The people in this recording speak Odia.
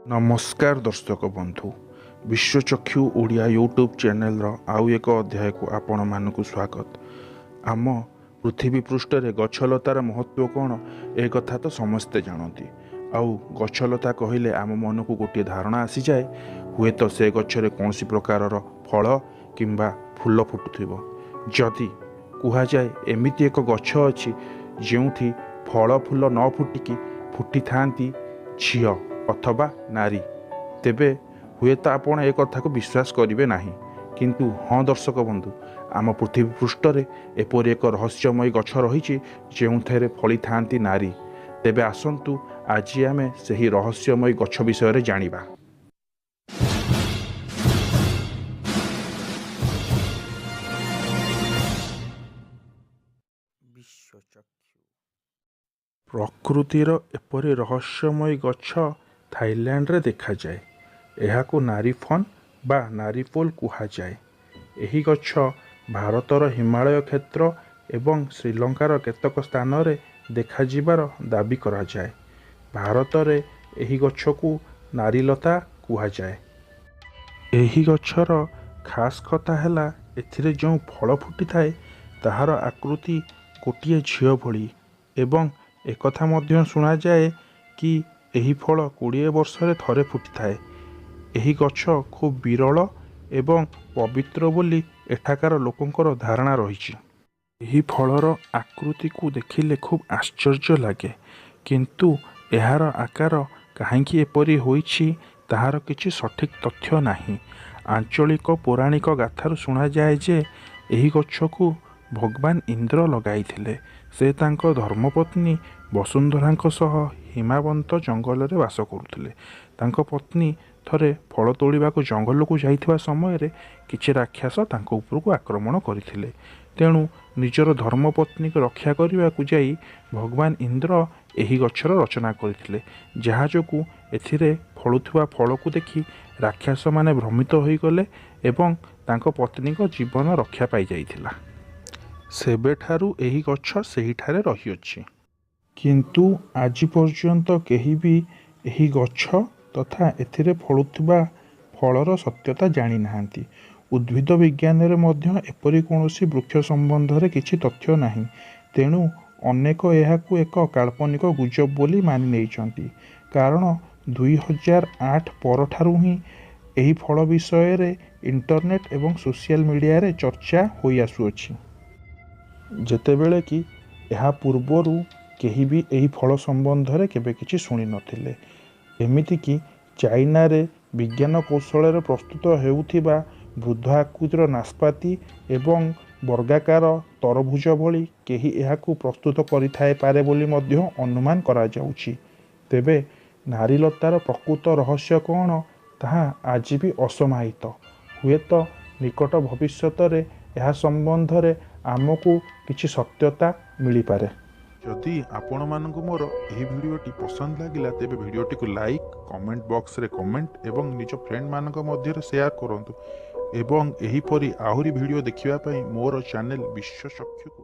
ନମସ୍କାର ଦର୍ଶକ ବନ୍ଧୁ, ବିଶ୍ୱଚକ୍ଷୁ ଓଡ଼ିଆ ୟୁଟ୍ୟୁବ୍ ଚ୍ୟାନେଲର ଆଉ ଏକ ଅଧ୍ୟାୟକୁ ଆପଣମାନଙ୍କୁ ସ୍ୱାଗତ। ଆମ ପୃଥିବୀ ପୃଷ୍ଠରେ ଗଛଲତାର ମହତ୍ତ୍ୱ କ'ଣ, ଏ କଥା ତ ସମସ୍ତେ ଜାଣନ୍ତି। ଆଉ ଗଛଲତା କହିଲେ ଆମ ମନକୁ ଗୋଟିଏ ଧାରଣା ଆସିଯାଏ, ହୁଏତ ସେ ଗଛରେ କୌଣସି ପ୍ରକାରର ଫଳ କିମ୍ବା ଫୁଲ ଫୁଟୁଥିବ। ଯଦି କୁହାଯାଏ ଏମିତି ଏକ ଗଛ ଅଛି ଯେଉଁଠି ଫଳ ଫୁଲ ନ ଫୁଟିକି ଫୁଟିଥାନ୍ତି ଝିଅ ଅଥବା ନାରୀ, ତେବେ ହୁଏତ ଆପଣ ଏ କଥାକୁ ବିଶ୍ୱାସ କରିବେ ନାହିଁ। କିନ୍ତୁ ହଁ ଦର୍ଶକ ବନ୍ଧୁ, ଆମ ପୃଥିବୀ ପୃଷ୍ଠରେ ଏପରି ଏକ ରହସ୍ୟମୟୀ ଗଛ ରହିଛି ଯେଉଁଥିରେ ଫଳିଥାନ୍ତି ନାରୀ। ତେବେ ଆସନ୍ତୁ ଆଜି ଆମେ ସେହି ରହସ୍ୟମୟୀ ଗଛ ବିଷୟରେ ଜାଣିବା। ପ୍ରକୃତିର ଏପରି ରହସ୍ୟମୟୀ ଗଛ ଥାଇଲାଣ୍ଡରେ ଦେଖାଯାଏ। ଏହାକୁ ନାରୀଫନ୍ ବା ନାରୀପୋଲ କୁହାଯାଏ। ଏହି ଗଛ ଭାରତର ହିମାଳୟ କ୍ଷେତ୍ର ଏବଂ ଶ୍ରୀଲଙ୍କାର କେତେକ ସ୍ଥାନରେ ଦେଖାଯିବାର ଦାବି କରାଯାଏ। ଭାରତରେ ଏହି ଗଛକୁ ନାରୀଲତା କୁହାଯାଏ। ଏହି ଗଛର ଖାସ୍ କଥା ହେଲା, ଏଥିରେ ଯେଉଁ ଫଳ ଫୁଟିଥାଏ ତାହାର ଆକୃତି ଗୋଟିଏ ଝିଅ ଭଳି ଏବଂ ଏକଥା ମଧ୍ୟ ଶୁଣାଯାଏ କି ଏହି ଫଳ 20 ବର୍ଷରେ ଥରେ ଫୁଟିଥାଏ। ଏହି ଗଛ ଖୁବ୍ ବିରଳ ଏବଂ ପବିତ୍ର ବୋଲି ଏଠାକାର ଲୋକଙ୍କର ଧାରଣା ରହିଛି। ଏହି ଫଳର ଆକୃତିକୁ ଦେଖିଲେ ଖୁବ୍ ଆଶ୍ଚର୍ଯ୍ୟ ଲାଗେ, କିନ୍ତୁ ଏହାର ଆକାର କାହିଁକି ଏପରି ହୋଇଛି ତାହାର କିଛି ସଠିକ୍ ତଥ୍ୟ ନାହିଁ। ଆଞ୍ଚଳିକ ପୌରାଣିକ ଗାଥାରୁ ଶୁଣାଯାଏ ଯେ ଏହି ଗଛକୁ ଭଗବାନ ଇନ୍ଦ୍ର ଲଗାଇଥିଲେ। ସେ ତାଙ୍କ ଧର୍ମପତ୍ନୀ ବସୁନ୍ଧରାଙ୍କ ସହ ହିମାବନ୍ତ ଜଙ୍ଗଲରେ ବାସ କରୁଥିଲେ। ତାଙ୍କ ପତ୍ନୀ ଥରେ ଫଳ ତୋଳିବାକୁ ଜଙ୍ଗଲକୁ ଯାଇଥିବା ସମୟରେ କିଛି ରାକ୍ଷସ ତାଙ୍କ ଉପରକୁ ଆକ୍ରମଣ କରିଥିଲେ। ତେଣୁ ନିଜର ଧର୍ମପତ୍ନୀକୁ ରକ୍ଷା କରିବାକୁ ଯାଇ ଭଗବାନ ଇନ୍ଦ୍ର ଏହି ଗଛର ରଚନା କରିଥିଲେ, ଯାହା ଯୋଗୁଁ ଏଥିରେ ଫଳୁଥିବା ଫଳକୁ ଦେଖି ରାକ୍ଷସମାନେ ଭ୍ରମିତ ହୋଇଗଲେ ଏବଂ ତାଙ୍କ ପତ୍ନୀଙ୍କ ଜୀବନ ରକ୍ଷା ପାଇଯାଇଥିଲା। ସେବେଠାରୁ ଏହି ଗଛ ସେହିଠାରେ ରହିଅଛି। କିନ୍ତୁ ଆଜି ପର୍ଯ୍ୟନ୍ତ କେହି ବି ଏହି ଗଛ ତଥା ଏଥିରେ ଫଳୁଥିବା ଫଳର ସତ୍ୟତା ଜାଣିନାହାନ୍ତି। ଉଦ୍ଭିଦ ବିଜ୍ଞାନରେ ମଧ୍ୟ ଏପରି କୌଣସି ବୃକ୍ଷ ସମ୍ବନ୍ଧରେ କିଛି ତଥ୍ୟ ନାହିଁ। ତେଣୁ ଅନେକ ଏହାକୁ ଏକ କାଳ୍ପନିକ ଗୁଜବ ବୋଲି ମାନି ନେଇଛନ୍ତି। କାରଣ 2008 ପରଠାରୁ ହିଁ ଏହି ଫଳ ବିଷୟରେ ଇଣ୍ଟରନେଟ୍ ଏବଂ ସୋସିଆଲ ମିଡ଼ିଆରେ ଚର୍ଚ୍ଚା ହୋଇଆସୁଅଛି, ଯେତେବେଳେ କି ଏହା ପୂର୍ବରୁ କେହି ବି ଏହି ଫଳ ସମ୍ବନ୍ଧରେ କେବେ କିଛି ଶୁଣିନଥିଲେ। ଏମିତିକି ଚାଇନାରେ ବିଜ୍ଞାନ କୌଶଳରେ ପ୍ରସ୍ତୁତ ହେଉଥିବା ବୃଦ୍ଧ ଆକୃତିର ନାସପାତି ଏବଂ ବର୍ଗାକାର ତରଭୁଜ ଭଳି କେହି ଏହାକୁ ପ୍ରସ୍ତୁତ କରିଥାଇପାରେ ବୋଲି ମଧ୍ୟ ଅନୁମାନ କରାଯାଉଛି। ତେବେ ନାରୀଲତାର ପ୍ରକୃତ ରହସ୍ୟ କ'ଣ ତାହା ଆଜି ବି ଅସମାହିତ। ହୁଏତ ନିକଟ ଭବିଷ୍ୟତରେ ଏହା ସମ୍ବନ୍ଧରେ ଆମକୁ କିଛି ସତ୍ୟତା ମିଳିପାରେ। ଯଦି ଆପଣମାନଙ୍କୁ ମୋର ଏହି ଭିଡ଼ିଓଟି ପସନ୍ଦ ଲାଗିଲା, ତେବେ ଭିଡ଼ିଓଟିକୁ ଲାଇକ୍, କମେଣ୍ଟ ବକ୍ସରେ କମେଣ୍ଟ ଏବଂ ନିଜ ଫ୍ରେଣ୍ଡମାନଙ୍କ ମଧ୍ୟରେ ସେୟାର କରନ୍ତୁ ଏବଂ ଏହିପରି ଆହୁରି ଭିଡ଼ିଓ ଦେଖିବା ପାଇଁ ମୋର ଚ୍ୟାନେଲ ବିଶ୍ୱଚକ୍ଷୁକୁ